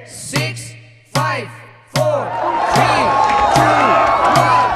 Six, five, four, three, two, one.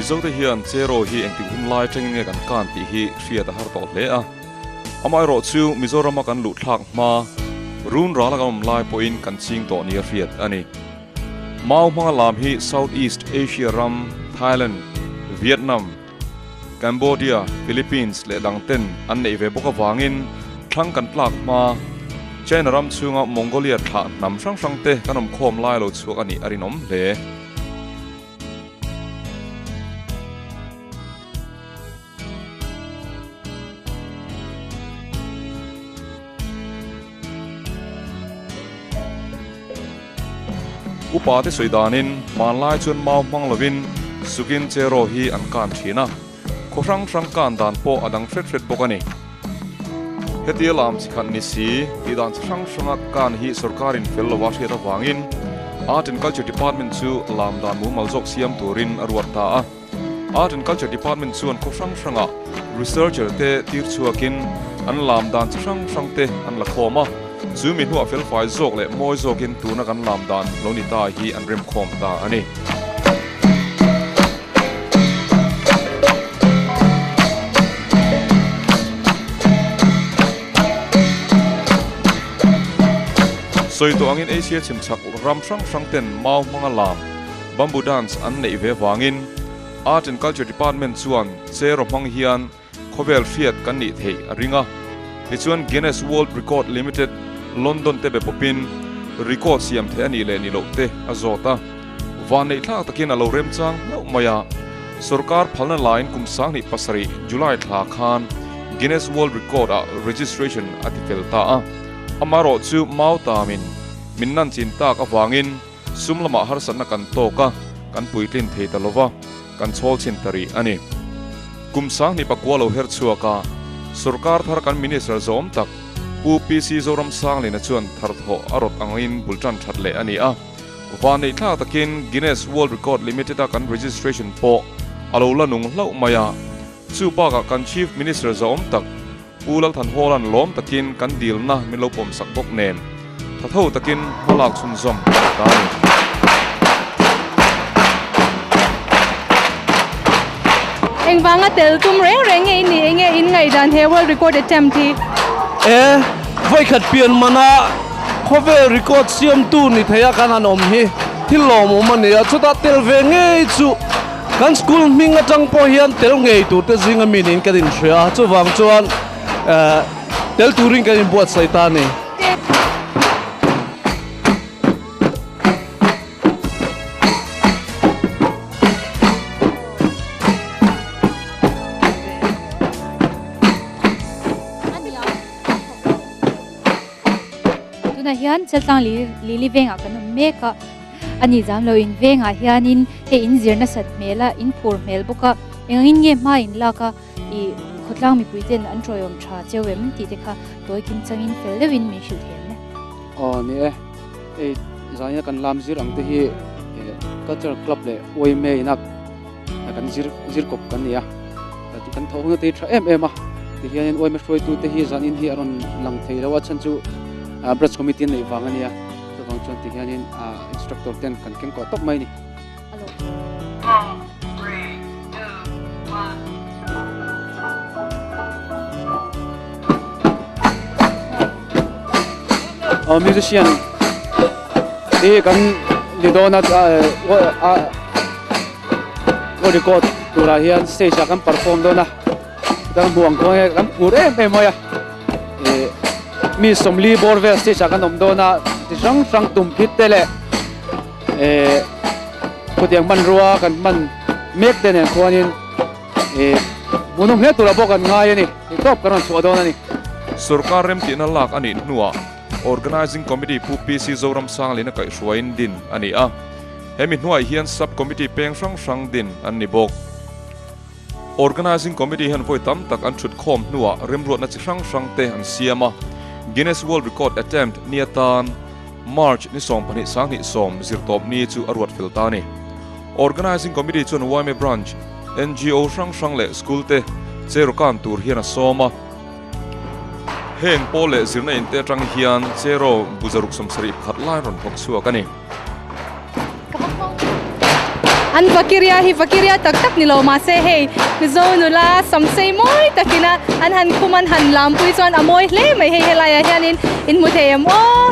Mizote hian Cheraw hi engtik hun lai tengin nge kan kan tih hi hriat a har tawh hle a. Amaherawhchu Mizorama kan luh thlak hma run rala kan awm lai pawhin kan ching tawh nia hriat a ni. Mau hmanga lam hi South East Asia ram Thailand, Vietnam, Cambodia, Philippines leh dang ten an neih ve bawk avangin thlang kan tlak hma China ram chhunga Mongolia thlah hnam hrang hrang te kan awm khawm lai lo chhuak a nih a rinawm hle. Upa te sawi danin hmanlai chuan mau hmang lovin sukin cheraw hi an kan thin a, khaw hrang hrang kan dan pawh a dang hret hret bawk a ni. Hetia lam chi khat ni si tih dan chi hrang hranga kan hi sorkarin fel lova hriat avangin Art and Culture Department chu lam dan mumal zawk siam turin a ruat ta a. Art and Culture Department chuan khaw hrang hrangah researcher te tir chhuakin an lam dan chi hrang hrang te an la khawm a, chu mi hnuah felfai zawk leh mawi zawkin tuna kan lam dan lo ni ta hi an remkhawm ta a ni. Sawi tawh angin Asia chhimchhak ram hrang hrang ten mau hmanga lam Bamboo dance an neih ve vangin Art and Culture Department chuan cheraw hmang hian khawvel hriat kan nih theih a ring a. Tichuan Guinness World Record Limited, London te be pawpin record siam theih a nih leh nih loh te a zawt a. Vanneih thlak takin a lo remchang hlauh mai a, sorkar phalna lain kum 27 July thla khan Guinness World Record ah registration a ti fel ta a. Amaherawhchu mau tamin min nan chin tak avangin Sum lamah harsatna kan tawk a, kan puitlin thei ta lova, kan chhawl chhin ta rih a ni. Kum 2009 lo her chhuak a, sorkar thar kan Minister zawm tak Pu PC Zoramsanglina chuan tharthawh a rawt angin bul tan that leh a ni a. Vanneih thlak takin Guinness World Record Limited a kan registration pawh a lo la nung hlauh mai a, chu bakah kan Chief Minister zawm tak Pu Lalthanhawla'n lawm takin kan dilna min lo pawmsak bawk nen, thatho takin hmalak chhunzawm ta a ni. Engvanga tel tum reng reng nge i nih? Enge in ngaihdan he world record attempt hi? E, vawikhat pian mana khawvel record siamtu ni theia kan han awm hi thil lawmawm a ni a, chutah tel ve ngei chu Kan school hming atang pawh hian tel ngei tur te zinga mi niin kan inhria a, chuvang chuan tel turin kan inbuatsaih ta a ni. Tunah hian Chaltlang Lili vengah kan awm mek a. A ni zam lo in vengah hianin hei in zir nasat hmel a, in phur hmel bawk a, engangin nge hma in lak a, ih khawtlang mipui ten an tawiawm tha cheu em tih te kha tawi kim changin fel deuhin min hrilh thei ang e. Aw ni e, hei zaina kan lam zir ang te hi Cultural Club leh YMA ina kan zir zir kawp kan ni a, kan tho huna te hi tha em em a, tihianin YMA hruaitu te hi zanin hi a rawn lang thei lo a chhan chu Branch Committee an neih vang a nia. Chuvang chuan ti hianin instructor ten kan keng kawh tawp mai a ni. Aw musician hi kan ni dawn a record turah hian stage ah kan perform dawn a kan hmuh ang khaw nge kan phur em em mai a. Mi 40 bawr vel stage ah kan awm dawn a chi hrang hrang tum phit te leh eh khawtiang hmanrua kan hman mek te nen khuanin eh hmuhnawm hle tura pawh kan ngai a ni tih tawp kan rawn chhuah dawn a ni. Sorkar remtihna lak a nih hnuah Organising Committee Pu PC Zoramsanglina kaihhruaiin din a ni a. Hemi hnuaiah hian Sub Committee peng hrang hrang din an ni bawk. Organising Committee hian vawi tam tak an thut khawm hnuah remruatna chi hrang hrang te an siam a. Guinness World Record attempt ni atan March ni 22 sanghnih sawm zirtawp ni chu a ruat fel ta a ni. Organising Committee chuan yma Branch, ngo hrang hrang leh School te cheraw kan tur hian a sawm a. Heng pawl leh zirna in te atang hian cheraw buzaruk 71 lai rawn thawk chhuak a ni. An Vakiria hi Vakiria tak tak ni lo mahse hei Mizo nula samsei mawi takina an han khum an han lampui chuan a mawi hle mai hei helaiah hianin in hmu thei em aw.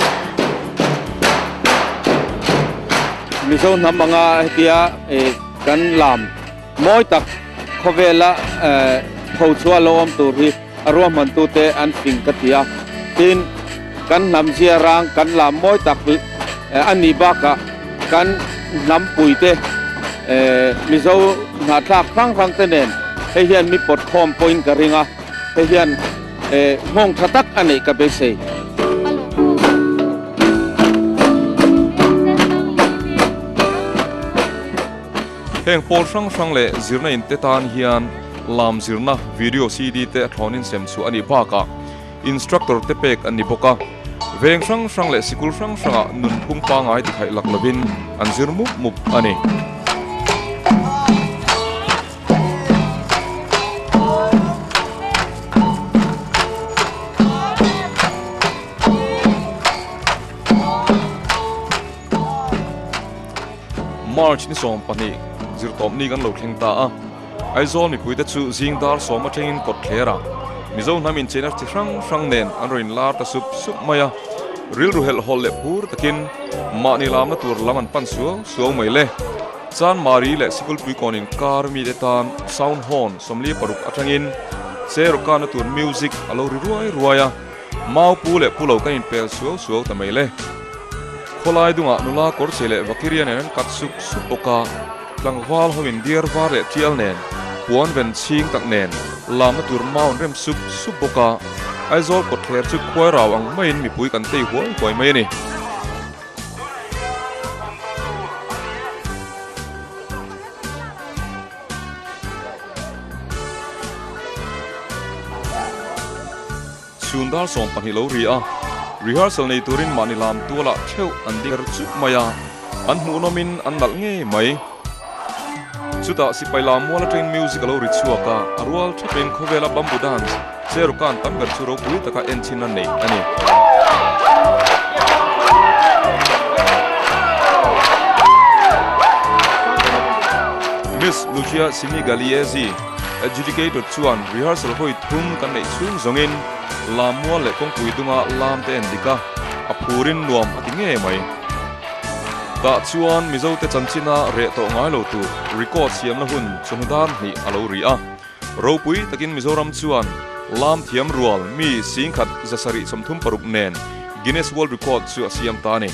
Mizo hnam anga hetia kan lam mawi tak khawvela tho chhuah lo awm tur hi a ruahmantute an fing ka ti a. Tin, kan hnam zia rang kan lam mawi tak a nih bakah kan hnam puite Mizo hnahthlak hrang hrang te nen hei hian mi pawt khawm pawhin ka ring a, hei hian nghawng tha tak a neih ka beisei. Heng pawl hrang hrang leh zirna in te tan hian lam zirna video CD te a thlawnin sem chhuah a nih bakah instructor te pek an ni bawk a. Veng hrang hrang leh sikul hrang hrangah nunphung pangai ti khaih lak lovin an zir mup mup a ni. March ni 12 zirtawp ni kan lo thleng ta a, Aizawl mipuite chu zing dar sawm atangin kawt thler a, Mizo hnam incheina chi hrang hrang nen an rawn inlar ta sup sup mai a, rilru helh hawlh leh phur takin mahni lamna tur lam an pan suau suau mai le. Chanmari leh Sikulpui kawn inkar mite tan sound horn 46 atangin Cherokana tur music a lo ri ruai ruai a, Mau pu leh pu lo kan inpel suau suau ta mai le. Khawlai dungah nula kawrchei leh vakiria nen an kat sup sup bawk a, tlangval ho in diar var leh tial nen, puan ven chhing tak nen lamna tur mau an rem sup sup bawk a, Aizawl kawtthler chu khuai rau ang maiin mipui kan tei huai huai mai a ni. Chhun dar 12 lo ri a, rehearsal nei turin mahni lam tualah theuh an ding her chup mai a, an hmuhnawmin an nalh ngei mai. Chutah sipai lam mual atangin music a lo ri chhuak a, a rual thapin khawvela bamboo dance cherukan tam ber chu ropui taka enchhin a neih a ni. Miss Lucia Sinigaliezi. Adjudicator chuan rehearsal hawi thum kan neih chhung zawngin lam mual leh kawngpui dunga lam te en dik a, a phurin nuam a ti ngei mai. Tah chuan Mizote chanchina reh tawh ngai lo tur record siamna hun chawhnu dar hnih a lo ri a. Ropui takin Mizoram chuan lam thiam rual mi singkhat 736 nen Guinness World Record chu a siam ta a ni.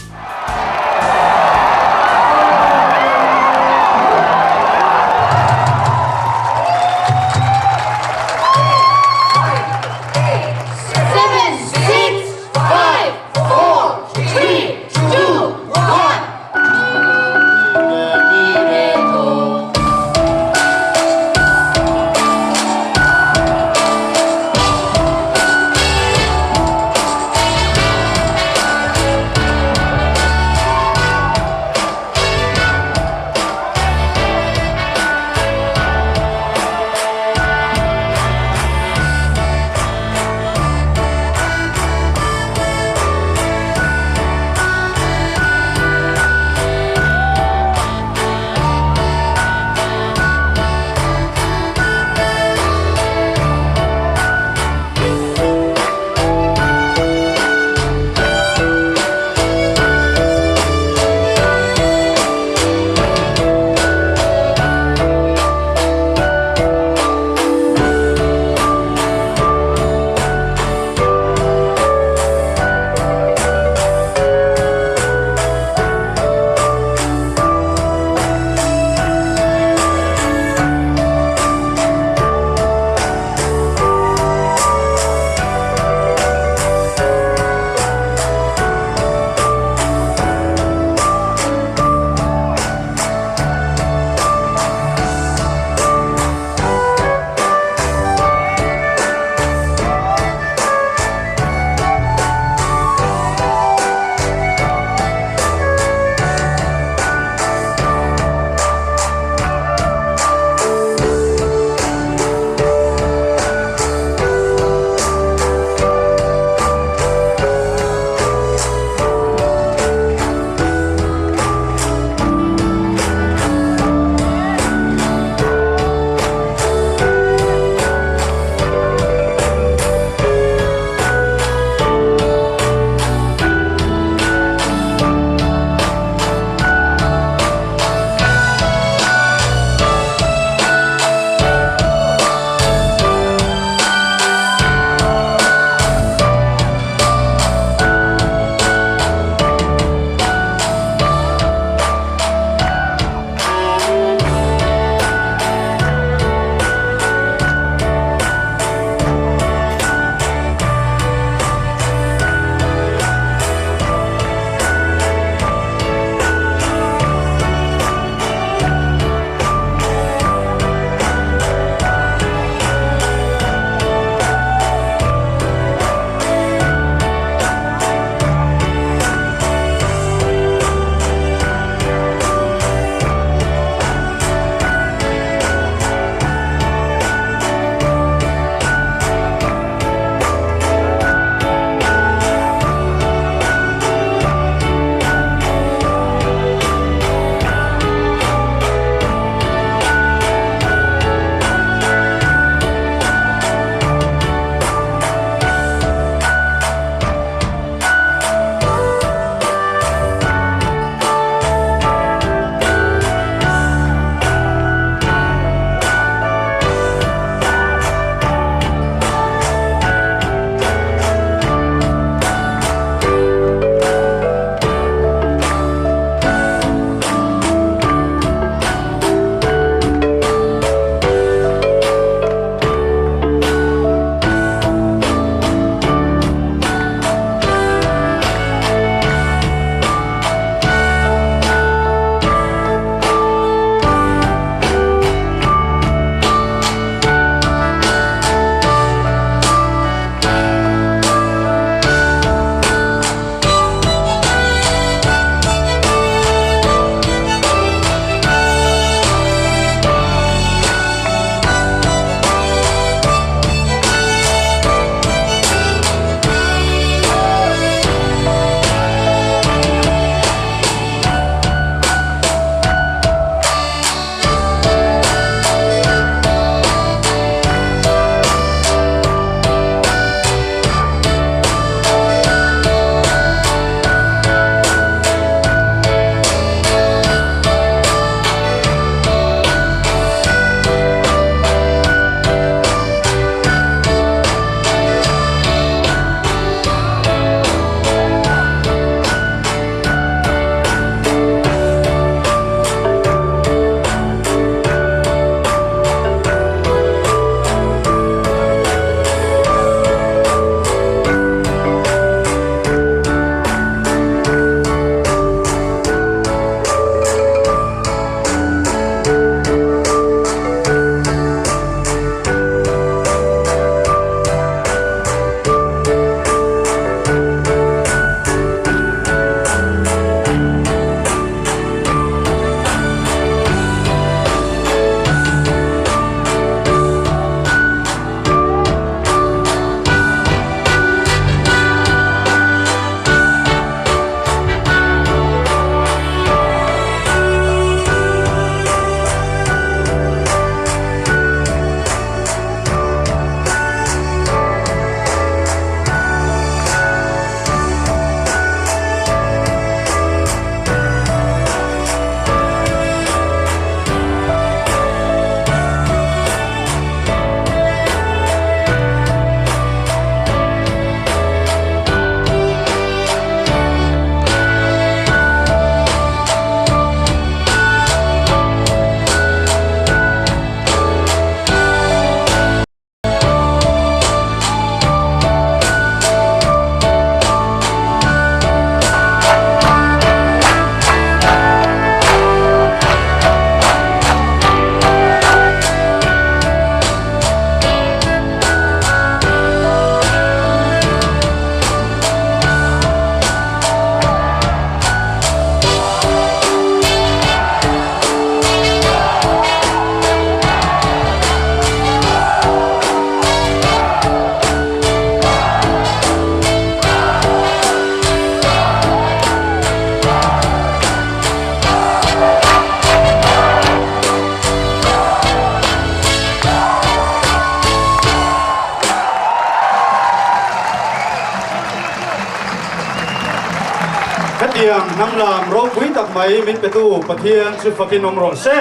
hnam lam ropui tak mai min petu Pathian chu fakin awm rawh se.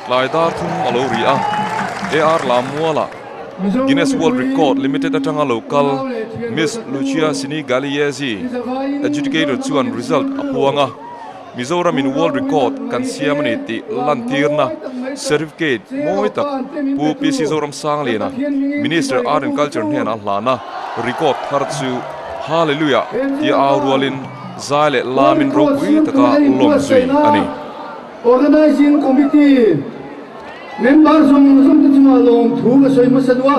Tlai dar thum a lo ri a, AR Lammuala Guinness World Record Limited atanga lo kal Miss Lucia Sinigalliesi, adjudicator chuan result a puang a, Mizoramin World Record kan siam a ni tih lantirna certificate mawi tak Pu PC Zoramsangliana, Minister Art and Culture hnenah a hlan a, record thar chu Hallelujah tia au rualin zai leh lamin ropui taka lawm zui a ni. Organizing Committee member zawng zawng te chungah lawmthu ka sawi hmasa duh a,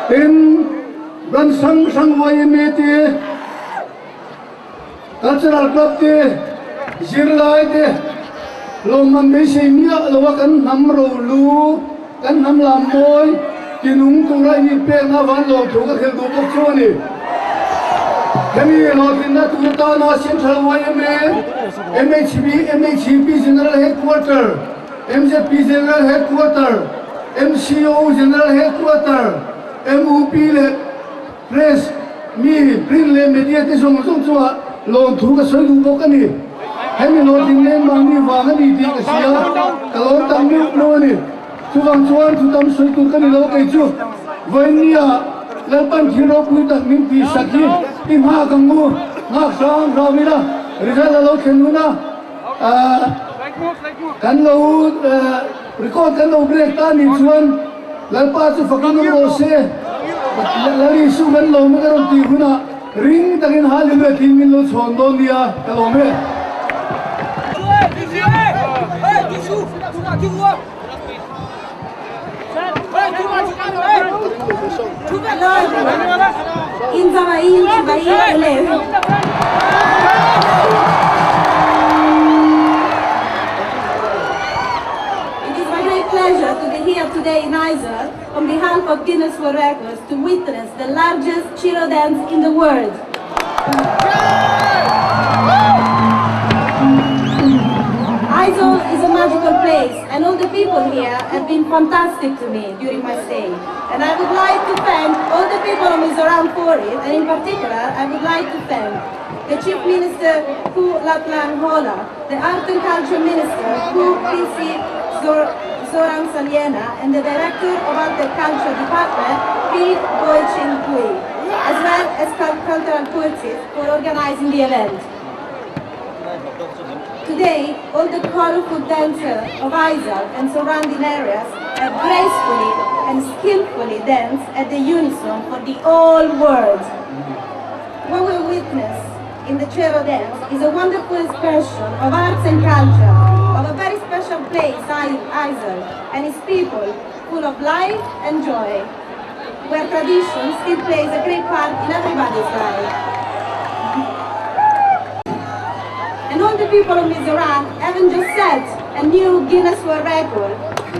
tin branch hrang hrang yma te, Cultural Club te, zirlai te lawmman beisei miah lo a kan hnam rolu, kan hnam lam mawi tinung tura in inpekna avang lawmthu ka hrilh duh bawk chu a ni. Hemi hlawhtlinna tur atana Central yma, MHB, MHEP General Headquarter, MZP General Headquarter, MCO General Headquarter, MUP leh Press, mi, print leh media te zawng zawng chungah lawmthu ka sawi duh bawk a ni. Hemi hlawhtling nen mahni vang a ni tih ka hria, ka lawm tak meuh meuh a ni. Chuvang chuan thu tam sawi tur ka ni lo kei chu vawiinnia Lalpan thil ropui tak min tih sak hi i nghak ang u, nghak hrang hrang ila result a lo thlen hun a, kan lo record kan lo break ta nih chuan Lalpa chu fakin awm rawh se, Lal Isu kan lawm e ka rawn tih hunah ring takin Hallelujah tiin min lo chhawn dawn nia ka lawm e. It is my great pleasure to be here today in Aizawl on behalf of Guinness World Records to witness the largest Cheraw dance in the world. Aizawl is a magical place and all the people here have been fantastic to me during my stay. And I would like to thank all the people of Mizoram for it, and in particular I would like to thank the Chief Minister Pu Lalthanhawla, the Art and Culture Minister Pu PC Zoramsangliana, and the Director of Art and Culture Department P. Boychin Pui, as well as Cultural Purchase for organizing the event. Today, all the colorful dancers of Aizawl and surrounding areas have gracefully and skillfully danced at the unison for the whole world. What we witness in the Cheraw dance is a wonderful expression of arts and culture, of a very special place, Aizawl, and its people, full of life and joy, where tradition still plays a great part in everybody's life. And all the people of Mizoram haven't just set a new Guinness World Record,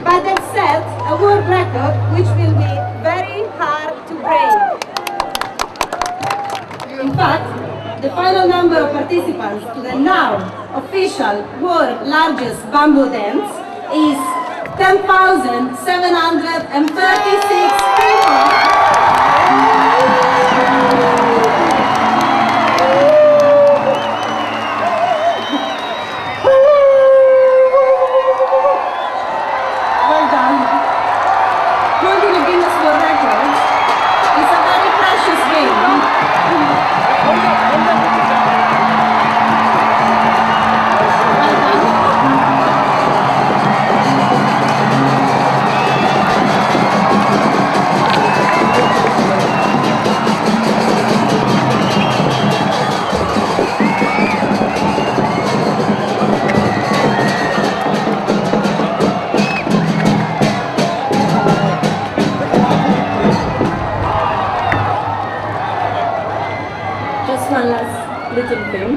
but they've set a world record which will be very hard to break. In fact, the final number of participants to the now official world largest bamboo dance is 10,736 people. Well done. Holding a Guinness World Record is a very precious thing. Well done. Just one last little thing.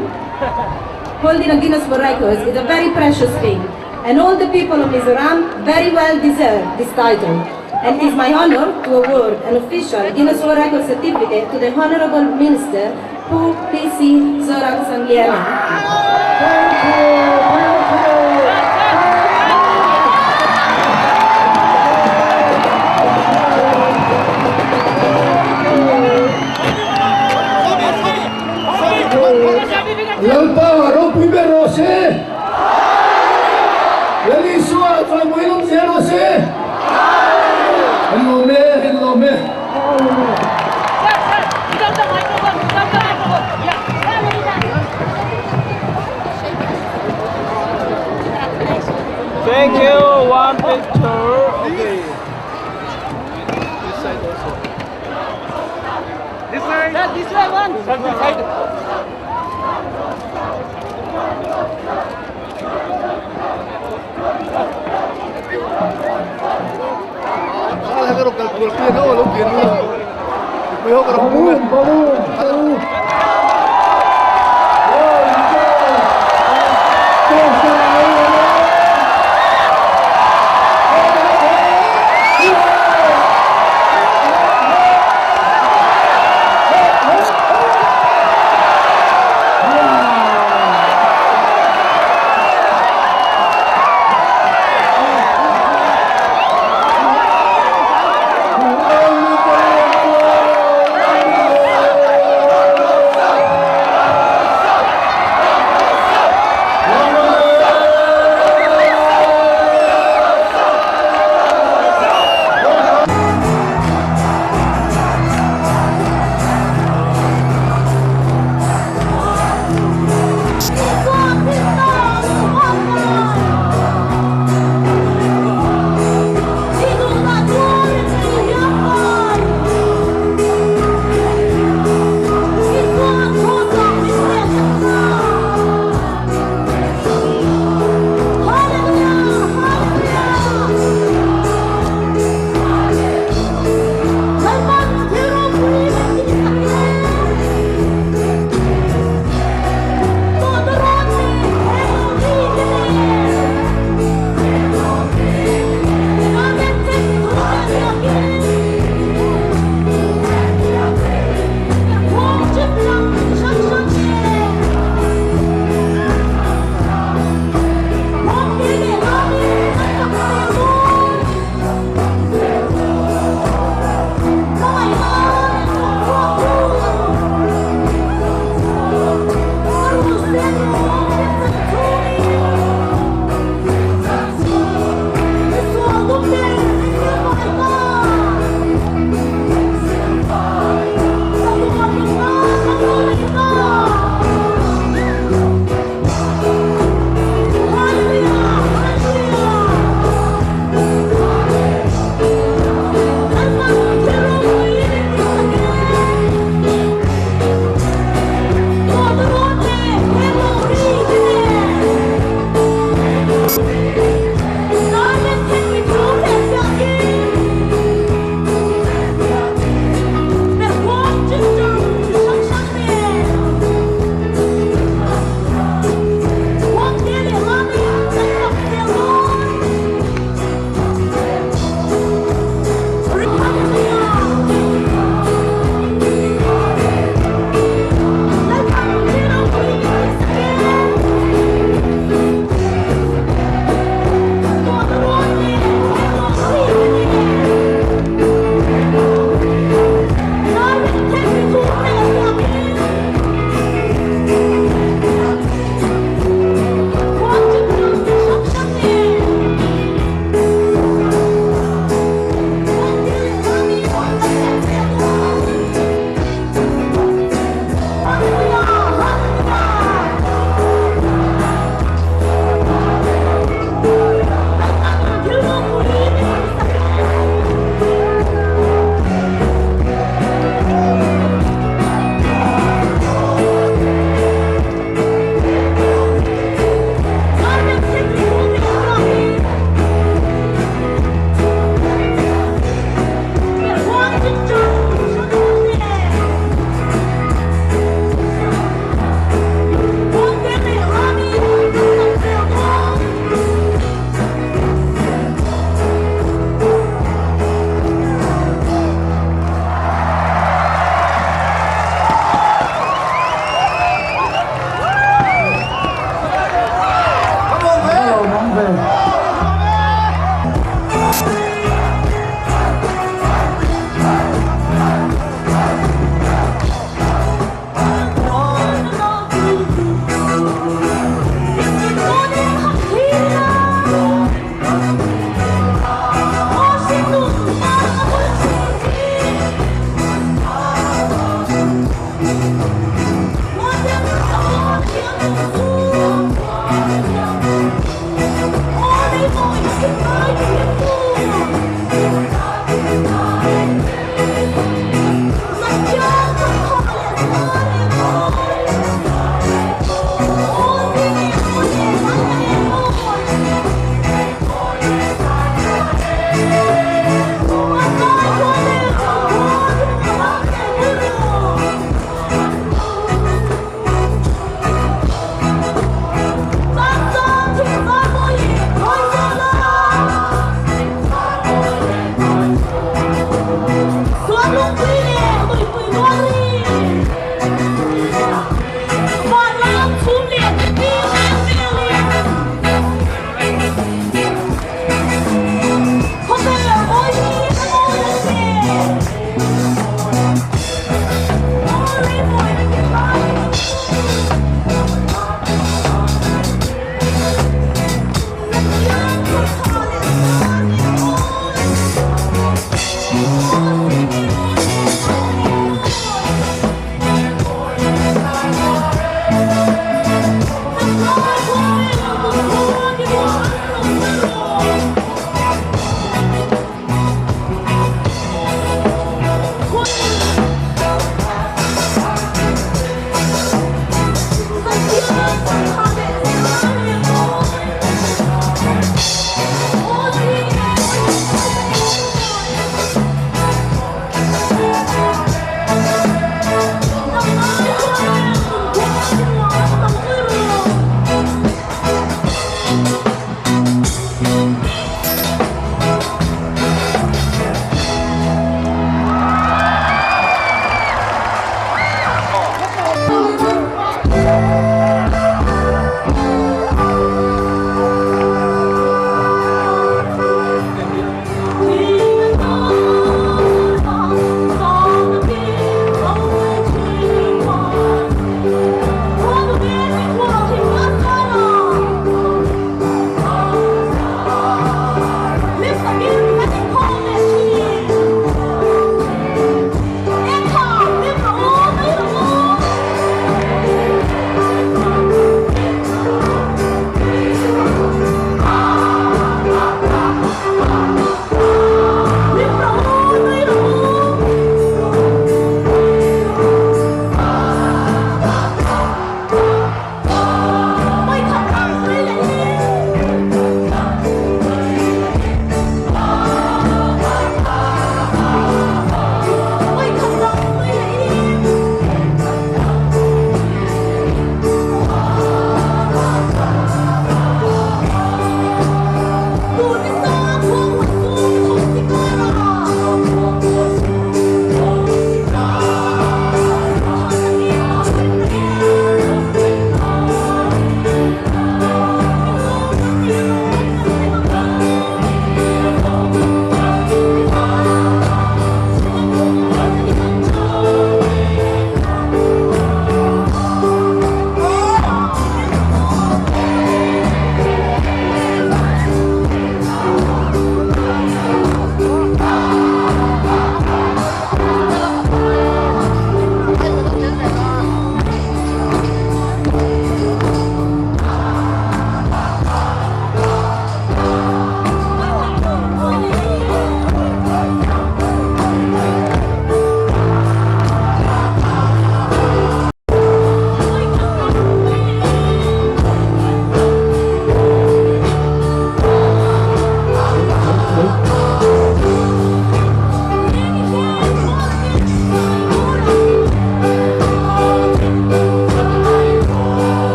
Holding a Guinness World Records is a very precious thing, and all the people of Mizoram very well deserve this title. And it is my honor to award an official Guinness World Records certificate to the Honorable Minister Pu PC Zoramsangliana. Lalpa ropui Thank you. One picture. Okay. This side also. This side. This side one. This side.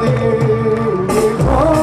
ding ni